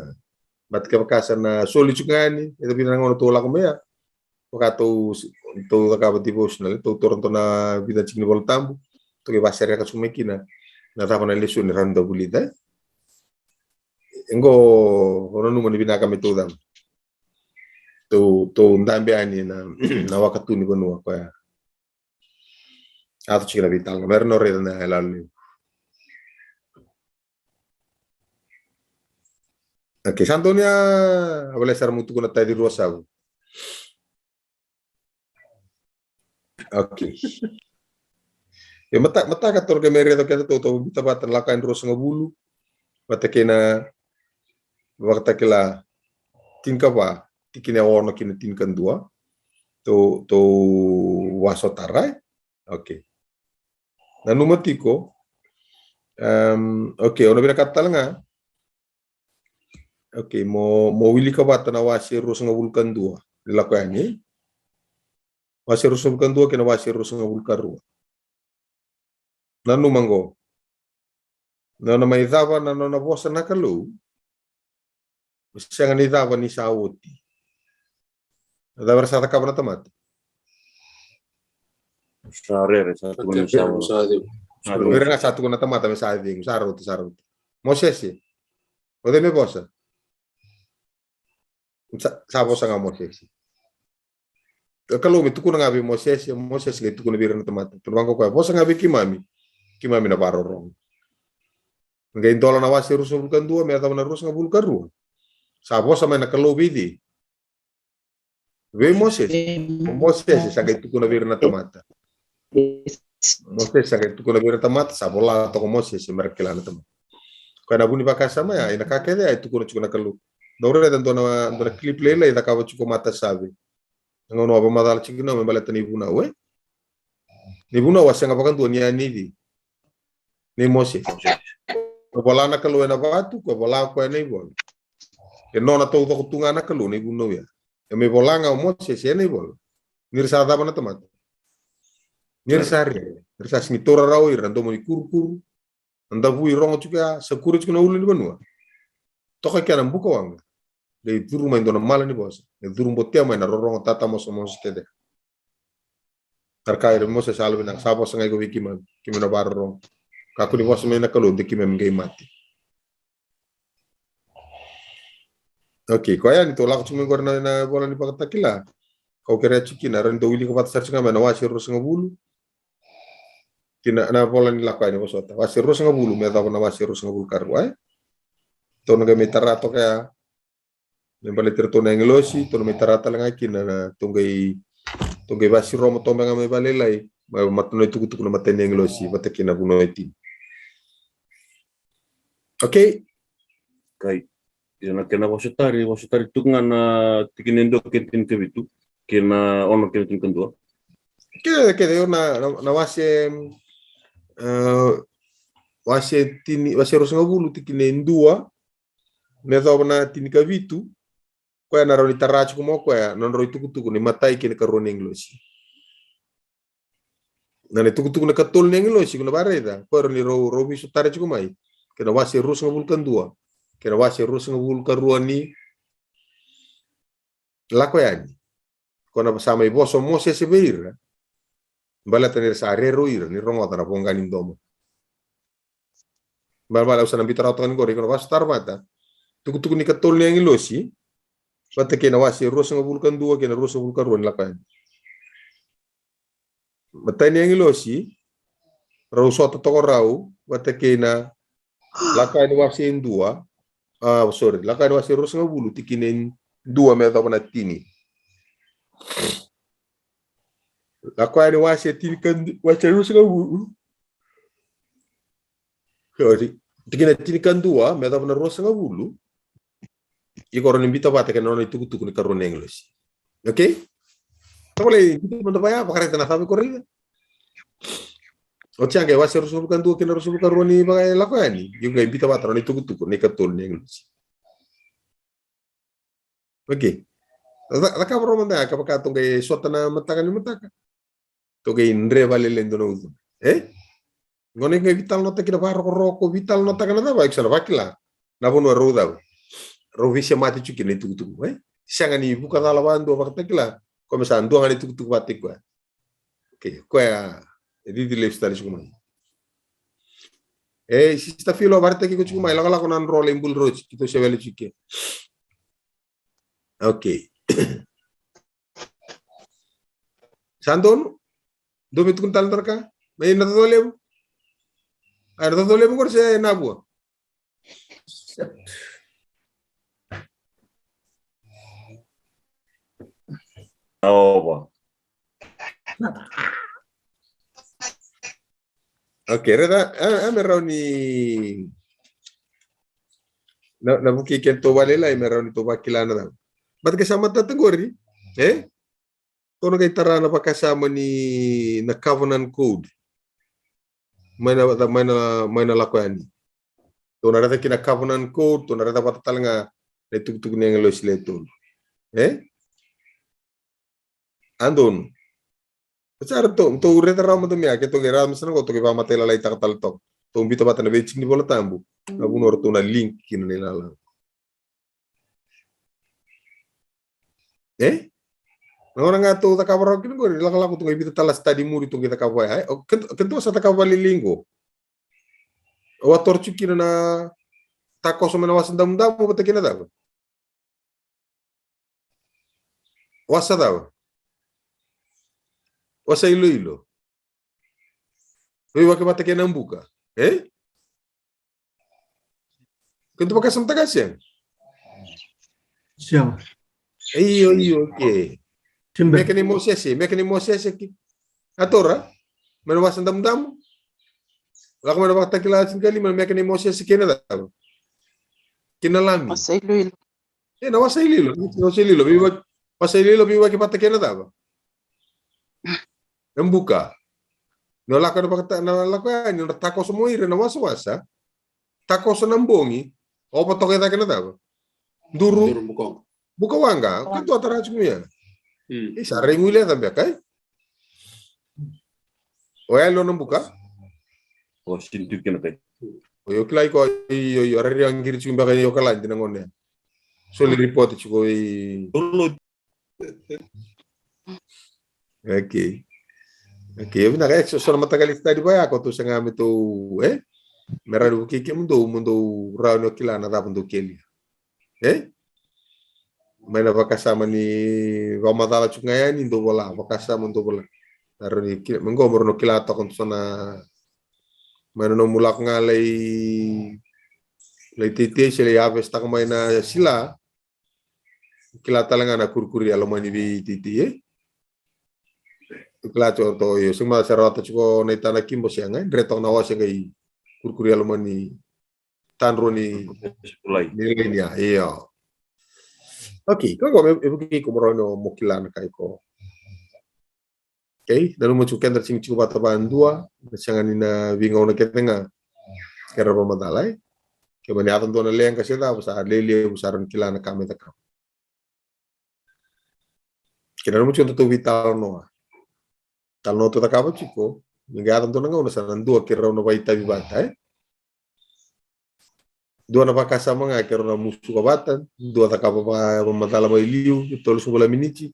But kevaka sa na soli tiko ga yani, e vica na gauna tou lako mai ya, vaka tou, tou cakava devotional, tou taura dua na vica tiki ni Vola Tabu, tou qai vasereka tiko mai kina na cava na lesoni rawa ni da vulica. E qo, au nanuma ni vinaka me tou cava, tou, tou dabe yani na, na wakatu ni vanua koya. A tu tiko na veitalanoa me ra na raica na yaloyalo levu. Okay, sa donu ya, a vale sara mo tukuna taci rua savu. Okay. E mata, mataka toro ke me raica keda tou, tou biuta vata na Lako Yani ruasagavulu vata kei na Vakatakila tinikava, tikina e ono ki na tinikadua. Tou, tou vasotara, e? Okay. Nanuma tiko. Em, okay, au na vinakata tale ga. Okay, mo, mo wilika vata na wase ruasagavulu ka dua ni Lako Yani. Wase ruasagavulu ka dua kei na wase ruasagavulu ka rua. Nanuma qo. Na nona mai cava na nona vosa na Kalou. Sega ni cava ni sa oti. Cava era sa cakava na tamata? Sa rere, sa tukuna ni sa oti. Sa rere. Era ga sa tukuna na tamata me sa cegu, sa rauta, sa rauta. Mosese, o cei me vosa? Sa, sa vosa ga Mosese. Ka Kalou me tukuna ga vei Mosese, Mosese qai tukuna vei ira na tamata. Tukuna vaqo o koya, vosa ga vei keimami, keimami na vakarorogo. Qai dola na wase ruasagavulu ka dua me yacova na ruasagavulu ka rua. Sa vosa mai na Kalou vei cei? Vei Mosese. Vei Mosese. Mosese sa qai tukuna vei ira na tamata. Mosese sa qai tukuna vei ira na tamata, sa vola toka o Mosese me ra kila na tamata. Koya na vu ni vakasama ya, ena ka kece ya e tukuna tiko na Kalou. Dou raica dua na, dua na clip lailai e cakava tiko o Mata Save. Na gauna au vakamacala tiko kina me baleta na ivunau, e? Na ivunau a sega vakadua ni a ni cei? Nei Mosese. Koya vola na Kalou ena vatu, koya vola o koya na ivola. E nona taucoko tu ga na Kalou na ivunau ya. E mai vola ga o Mosese ena ivola. Ni ra sa cava na tamata? Ni ra sa rere. Ni ra sa sega ni taura rawa o ira na domo ni kurukuru. Na davui rogo tiko ya, sa kure tiko na ulu ni vanua. Toka kina na buka waqa. Qai curu mai dua na mala ni vosa. Qai curu botea mai na rorogo tatamosamosa kece. Ka ra kaya vei Mosese, sa yalovinaka, sa vosa ga iko vei keimami, keimami na vakarorogo. Kakua ni vosa mai na Kalou de keimami qai mate. Okei, koya ni tou lako tiko mai qori na, na ivola ni Vakatakila. Kau kerea tiko kina, ra ni dau wilika vata sara tiko ga mai na wase ruasagavulu. Kina na ivola ni Lako Yani, vosota. Wase ruasagavulu me yacova na wase ruasagavulu ka rua, e? Tou na qai mai tara toka ya. Me baleti iratou na agilosi, tou na mai tara tale ga kina na, tou qai, tou qai vasiroma tobe ga mai vakalailai. Mai matai ni tukutuku na matai ni agilosi vata kei na vunau e tini. Okei. Kai. Ia na kena vosotari, vosotari tu ga na tikina e dua kei na tinikavitu, kei na ono kei na tinikadua. Kece, kece, io na, na, na wase, e, wase tini, wase ruasagavulu tikina e dua me yacova na tinikavitu. Koya na rawa ni tara tiko mai o koya na nodrau itukutuku ni matai kei na karua ni agilosi. Na, na itukutuku na ikatolu ni agilosi, ko na vakaraica, koya rawa ni rau, rau veisotari tiko mai. Kei na wase ruasagavulu ka dua, kei na wase ruasagavulu ka rua ni Lako Yani. Ko na sa mai vosa o Mosese vei ira. Baleta ni ra sa rere o ira ni rogoca na voqa ni domo. Balebale au sa na biuta rawa toka ni qori, ko na vasotara vata. Tukutuku ni ikatolu ni agilosi. Vata kei na wase ruasagavulu ka dua kei na ruasagavulu ka rua ni Lako Yani. Matai ni agilosi, rau sota toka rau vata kei na Lako Yani wase e dua, a, sorry, Lako Yani wase ruasagavulu tikina e dua me yacova na tini. Lako Yani wase tinika, wase ruasagavulu. Sorry. Tikina tinikadua me yacova na ruasagavulu. Iko rawa ni biuta vata kei na nona itukutuku ni karua ni agilosi. Okei? Tavale, biuta mada vaya, vakaraica na cava iko raica. Oti ya qai wase ruasagavulu ka dua kei na ruasagavulu ka rua ni Lako Yani. Iko qai biuta vata na nona itukutuku ni ikatolu ni agilosi. Okei. Ca, cakava rawa mada ya, kevaka tou qai sota na mataka ni mataka. Tou qai dre vakalailai dua na ucuna. E? Qo na qai veitalanoataki na vakarokoroko, veitalanoataka na cava, iko sa na vakila. Na vanua rau cava. Rau veisemati tiko kina na itukutuku, e? Sega ni vuka cala vakadua Vakatakila, ko me sa dua ga na itukutuku vata kei koya. Okei, koya e cici lesu tale tiko mai. E, Sista Filo, vakaraitaki iko tiko mai, lakolako na dro lai buli rauti, keitou se wele tiko ke. Okei. Sa donu? Dou me tukuna tale dua na ka? Mai na Cocolevu? A, na Cocolevu qori se Navua? Ova. Okei, raica, a, a me rawa ni na, na vukei kedatou vakalailai me rawa ni tou vakila na cava. Baleta ke sa matata qori, e? Tou na qai tara na vakasama ni na Covenant Code. Mai na, mai na, mai na Lako Yani. Tou na raica kina Covenant Code, tou na raica vata tale ga na itukutuku ni agilosi le tolu. E? A donu. Sa ratou, tou raica rawa mada mai ya, ke tou qai raica mai sa na qo, tou qai vakamatailalai taka tale toka. Tou biuta vata na veitiki ni Vola Tabu. Na vanua ratou na link kina na ilala. E? Na gauna ga tou cakava rawa kina qori, lakolako tou qai vica tale na study muri tou qai cakava ya. E, o, ke, ke tou sa cakava vale liqo. O a toro tiko kina na takoso mai na Wasa Damudamu vata kei na cava? Wasa cava? Wasa Iloilo. Veivakevata kei na buka. E? Keitou vakasamataka sega? Sega. Io, io, okay. Timbe. Meke ni Mosese, meke ni Mosese ki. A tora, mai na Wasa Damudamu. Lako mai na Vakatakila tinikalima, meke ni Mosese kei na cava? Kei na Lami. Wasa Iloilo. E, na Wasa Iloilo, na Wasa Iloilo, veiwa-, Wasa Iloilo veivakevata kei na cava? Na buka. Na lako na vakata-, na lako yani, na takoso mo ira na wasawasa. Takoso na bogi. Ova toka i cake na cava? Duru. Duru buka. Buka waqa. Keitou a tara tiko mai ya. Mm. Isa, rai guileca beka, e? O yalo na buka? O sini tu kina kai. O io kila iko, io, io, rari a qiri tiko beka i Okaladi na gone. Soli report tiko i. Okay. Okay, vinaka, e, so, so na mataqali study vaya ko tou saga me tou, e? Me rawa ni vukei kemudou, mo dou rawa ni o kila na cava dou kelia. E? Mai na vakasama ni vakamacala tiko ga yani, dou vola, vakasama dou vola. Na rawa ni kila, me qo mo rawa ni kila toka so na, mai na nomu lako ga lai, lai teitei se lai harvest taka mai na sila. Kila tale ga na kurikuri a lomani veiteitei, e? Kila tiko, io, sega mada se rawata tiko na itana kibo sega, e? Dre toka na ose qai kurikuri a lomani. Tadrua ni, ni laini ya, io. Okay, ka qo me, e vukei iko mo rawa ni mo kila na ka iko. Okay, nanuma tiko keda sega ni tiko vata vakadua, na sega ni na veigauna kece ga. Kera vakamacala, e? Ke mani yaco dua na leqa se cava sa lelevu sa rawa ni kila na ka me cakava. Ke nanuma tiko datou veitalanoa. Talanoa tou cakava tiko, ni qai yaco dua na gauna sa na dua keirau na vakaitavi vata, e? Dua na vakasama ga keirau na musuka vata, dua cakava vakamacala mai liu, tolusagavulu na miniti,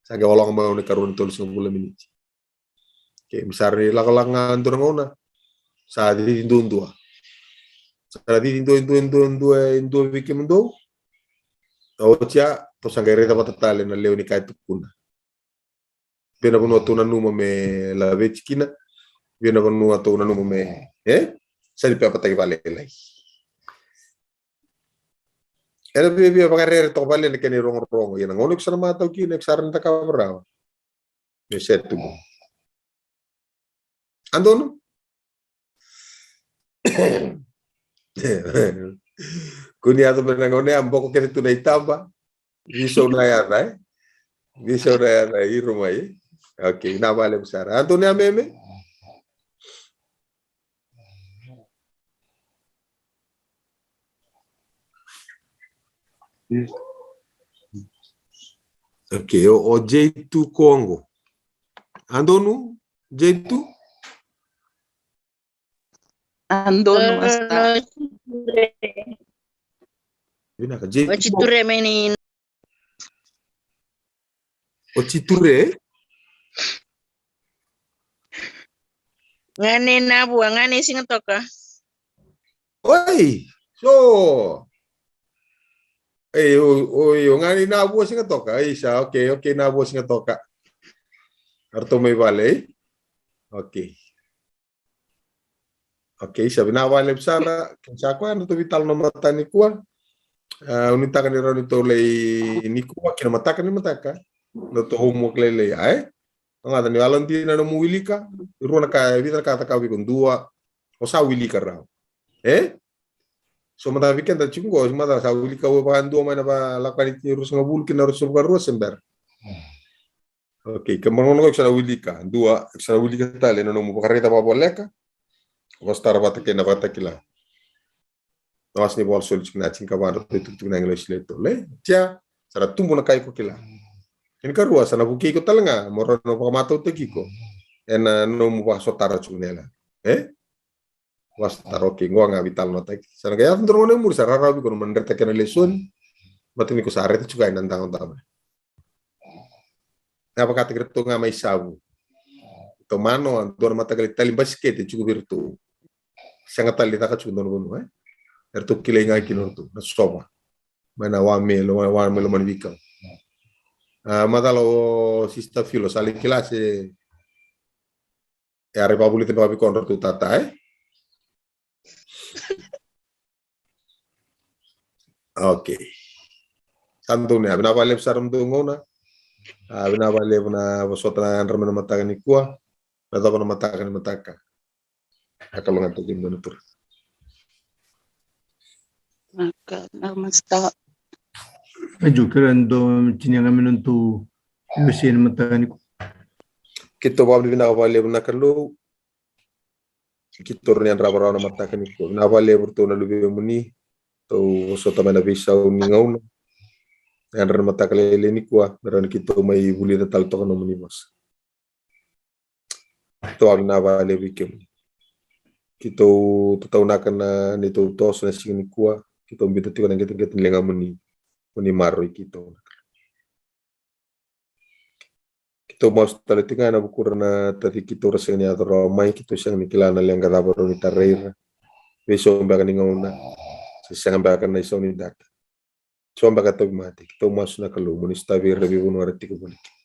sa qai ologa mai gauna karua ni tolusagavulu na miniti. Okay, me sa rui lakolako ga dua na gauna. Sa cici duadua. Sa cici dua, dua, dua, dua, dua vei kemudou. A oti ya, tou sa qai raica vata tale na lewe ni ka e tukuna. Vei na vanua tou nanuma me laveti kina. Vei na vanua tou nanuma me, e? Sa ni pepa taki vakalailai. Era via, via vakarere toka vale na kena irogorogo. Ia na gauna iko sa na matau kina, iko sa rawa ni cakava rawa. Me se tu. A donu? Kua ni yaco mai na gauna ya, boko kece tu na itaba. Visau na yaca, e? Visau na yaca, iro mai. Okay, vinaka vakalevu sara. A donu ya, Meme? Okay, o, o J two Kongo. A donu, J two? A donu, master. Vinaka, J two. O J two re mai ni. O J two re? Gane Navua, Gane Sigatoka. Oi, so. Ei, o, o, o, Gane Navua Sigatoka. Ei, sa, okay, okay, Navua Sigatoka. Eratou mai vale, e? Okay. Okay, sa vinaka vakalevu sara, kei sa koya na tou veitalanoa mataka nikua. A, au nuitaka ni rawa ni tou lai nikua, kei na mataka ni mataka. Na tou homework lailai, e? Au gadreva ni yalo dina na nomu wilika, rua na ka, vica na ka cakava vei iko, dua, o sa wilika rawa. E? So mada vei keda tiko qo, mada sa wilika au vakadua mai na vakalako ni ruasagavulu kei na ruasagavulu ka rua se bera. Okay, ke marauna qo iko sa na wilika, dua, iko sa na wilika tale na nomu vakaraica vakavoleka. Vakasotara vata kei na Vakatakila. Na wase ni vola soli tiko na tinikava, na tou itukutuku na agilosi lewe tolu. Tia, sa ra tubu na ka iko kila. Kena karua, sa na vukei iko tale ga mo rawa na vakamatautaki iko ena nomu vakasotara tu na yala. E? Vakasotara, okay, qo ga veitalanoataki. Sa na qai yaco dua na gauna e muri sa rarawa vei iko na madretaki na lesoni. Mata ni ko sa reta tu ga ena dagodago. Na vakataki ratou ga mai Savu. Tomana, dua na mataqali tali basikete tiko vei ratou. Sega tale ni caka tiko dua na vanua, e? Eratou kilai ga kina ratou na sova. Mai na Wamelo, Wamelo mani veikau. A, macala o Sister Filo, sa lai kila se e a rai vakavulica beka vei kodratou tata, e? Okay. Sa donu ya, vinaka vakalevu sara na dou gauna. A, vinaka vakalevu na vosota na yadra mai na mataka nikua. Na cava na mataka ni mataka. A kalougata kemudou na turaga. Vinaka, vinaka Master. Io, kerea dou tini ga me nodatou ivosaki ni mataka nikua. Keitou vakavinavinaka vakalevu na Kalou. Keitou rawa ni yadrava rawa na mataka nikua. Vinaka vakalevu ratou na luvemuni. Tou vosota mai na veisau ni gauna. Yadra na mataka lailai nikua. Me rawa ni keitou mai vulica tale toka nomuni vosa. Keitou vakavinavinaka vakalevu vei kemuni. Keitou tataunaka na neitou toso na siga nikua. Keitou biuta tiko na qeteqete ni ligamuni. Mo ni maroroi keitou. Keitou masu tale tiko ga ena vuku ira na taci keitou ra sega ni yaco rawa mai, keitou sega ni kila na leqa cava rau ni tarai ira. Veisau beka ni gauna, se sega beka na isau ni data. So beka tauvimate, keitou masu na Kalou, mo ni sotavi ira na veivanua era tiko voli kina.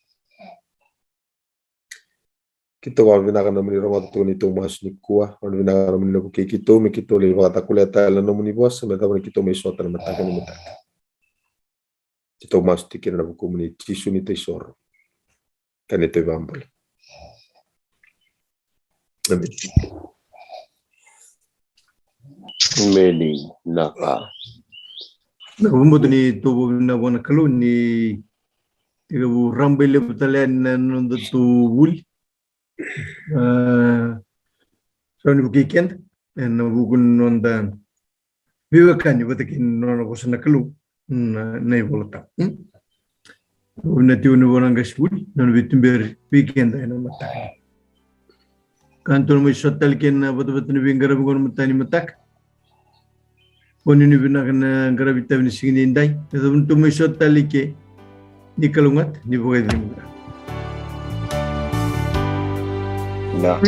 Keitou vakavinavinaka na nomuni rogoca tiko na neitou masu nikua, vakavinavinaka na nomuni na vukei keitou, me keitou lai vakatakila tale na nomuni vosa, me cava ni keitou mai sota na mataka ni mataka. Keitou masu tiko kina ena vukumuni Jisu neitou isoro. Ka neitou ivakabula. Emeni. Emeni. Vinaka. Na vubutu ni tou vakavinavinaka vua na Kalou ni tekivu rabailevu tale yani na nodatou vuli. A, sa ni vukei keda ena vuku ni noda veiwekani vata kei na nona vosa na Kalou, na, na iVola Tabu. Hmm? Vinaka tiko ni vua na qasenivuli, nona veituberi vei keda ena mataka. Ka tou na mai sota tale kei na vatavata ni veiqaravi qo na mataka ni mataka. Ko ni vinaka na qaravi tavi ni siga ni dai. E cava ni tou mai sota tale ke ni kalougata, ni vakaicegu. Na.